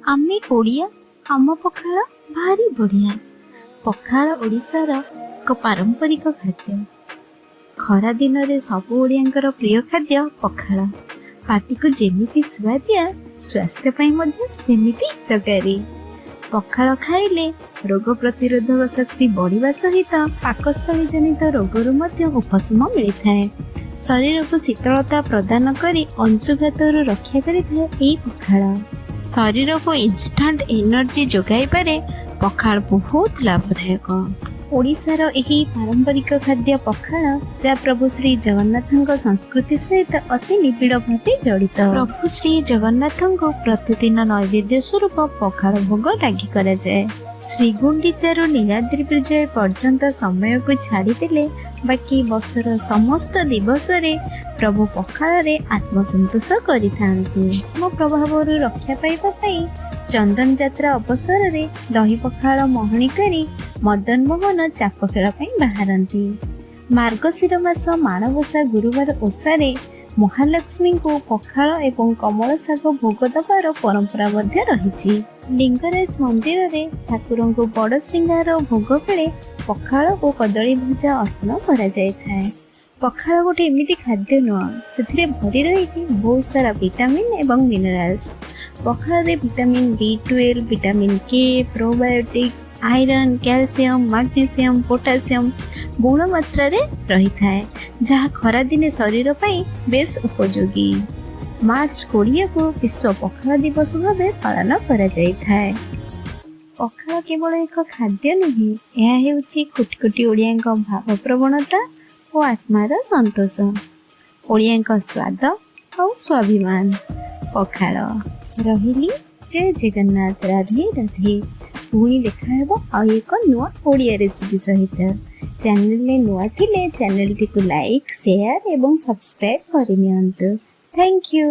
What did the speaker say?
ଆମେ ଓଡ଼ିଆ, ଆମ ପଖାଳ ଭାରି ବଢ଼ିଆ। ପଖାଳ ଓଡ଼ିଶାର ଏକ ପାରମ୍ପରିକ ଖାଦ୍ୟ। ଖରା ଦିନରେ ସବୁ ଓଡ଼ିଆଙ୍କର ପ୍ରିୟ ଖାଦ୍ୟ ପଖାଳ। ପାଟିକୁ ଯେମିତି ସୁଆଦିଆ, ସ୍ୱାସ୍ଥ୍ୟ ପାଇଁ ମଧ୍ୟ ସେମିତି ହିତକାରୀ। ପଖାଳ ଖାଇଲେ ରୋଗ ପ୍ରତିରୋଧକ ଶକ୍ତି ବଢ଼ିବା ସହିତ ପାକସ୍ଥଳୀ ଜନିତ ରୋଗରୁ ମଧ୍ୟ ଉପଶମ ମିଳିଥାଏ। ଶରୀରକୁ ଶୀତଳତା ପ୍ରଦାନ କରି ଅଂଶୁଘାତରୁ ରକ୍ଷା କରିଥାଏ ଏହି ପଖାଳ। ଶରୀରକୁ ଇନଷ୍ଟାଣ୍ଟ ଏନର୍ଜି ଯୋଗାଇବାରେ ପଖାଳ ବହୁତ ଲାଭଦାୟକ। ଓଡ଼ିଶାର ଏହି ପାରମ୍ପରିକ ଖାଦ୍ୟ ପଖାଳ, ଯାହା ପ୍ରଭୁ ଶ୍ରୀ ଜଗନ୍ନାଥଙ୍କ ସଂସ୍କୃତି ସହିତ ଅତି ନିବିଡ଼ ଭାବେ ଜଡ଼ିତ। ପ୍ରଭୁ ଶ୍ରୀ ଜଗନ୍ନାଥଙ୍କୁ ପ୍ରତିଦିନ ନୈବେଦ୍ୟ ସ୍ୱରୂପ ପଖାଳ ଭୋଗ ଲାଗି କରାଯାଏ। ଶ୍ରୀଗୁଣ୍ଡିଚାରୁ ନୀଳାଦ୍ରି ବିଜୟ ପର୍ଯ୍ୟନ୍ତ ସମୟକୁ ଛାଡ଼ିଦେଲେ ବାକି ବର୍ଷର ସମସ୍ତ ଦିବସରେ ପ୍ରଭୁ ପଖାଳରେ ଆତ୍ମସନ୍ତୋଷ କରିଥାନ୍ତି। ଗ୍ରୀଷ୍ମ ପ୍ରଭାବରୁ ରକ୍ଷା ପାଇବା ପାଇଁ ଚନ୍ଦନ ଯାତ୍ରା ଅବସରରେ ଦହି ପଖାଳ ମହଣି କରି ମଦନ ମୋହନ ଚାପ ଖେଳ ପାଇଁ ବାହାରନ୍ତି। ମାର୍ଗଶିର ମାସ ମାଣବସା ଗୁରୁବାର ଓଷାରେ ମହାଲକ୍ଷ୍ମୀଙ୍କୁ ପଖାଳ ଏବଂ କମଳ ଶାଗ ଭୋଗ ଦେବାର ପରମ୍ପରା ମଧ୍ୟ ରହିଛି। ଲିଙ୍ଗରାଜ ମନ୍ଦିରରେ ଠାକୁରଙ୍କୁ ବଡ଼ ଶ୍ରୀଙ୍ଗାର ଭୋଗ ବେଳେ ପଖାଳ ଓ କଦଳୀ ଭଜା ଅର୍ପଣ କରାଯାଇଥାଏ। ପଖାଳ ଗୋଟେ ଏମିତି ଖାଦ୍ୟ ନୁହଁ, ସେଥିରେ ଭରି ରହିଛି ବହୁତ ସାରା ଭିଟାମିନ୍ ଏବଂ ମିନେରାଲ୍ସ। ପଖାଳରେ vitamin B12, vitamin K, probiotics, iron, calcium, magnesium, potassium ବହୁଳ ମାତ୍ରାରେ ରହିଥାଏ, ଯାହା ଖରାଦିନେ ଶରୀର ପାଇଁ ବେଶ ଉପଯୋଗୀ। ମାର୍ଚ୍ଚ 20କୁ ବିଶ୍ୱ ପଖାଳ ଦିବସ ଭାବେ ପାଳନ କରାଯାଇଥାଏ। ପଖାଳ କେବଳ ଏକ ଖାଦ୍ୟ ନୁହେଁ, ଏହା ହେଉଛି କୋଟି କୋଟି ଓଡ଼ିଆଙ୍କ ଭାବପ୍ରବଣତା ଓ ଆତ୍ମାର ସନ୍ତୋଷ, ଓଡ଼ିଆଙ୍କ ସ୍ୱାଦ ଆଉ ସ୍ୱାଭିମାନ ପଖାଳ। ରହିଲି, ଜୟ ଜଗନ୍ନାଥ, ରାଧେ ରାଧେ। ପୁଣି ଦେଖାହେବ ଆଉ ଏକ ନୂଆ ଓଡ଼ିଆ ରେସିପି ସହିତ। ଚ୍ୟାନେଲରେ ନୂଆ ଥିଲେ ଚ୍ୟାନେଲଟିକୁ ଲାଇକ୍, ସେୟାର ଏବଂ ସବସ୍କ୍ରାଇବ୍ କରିନିଅନ୍ତୁ। Thank you.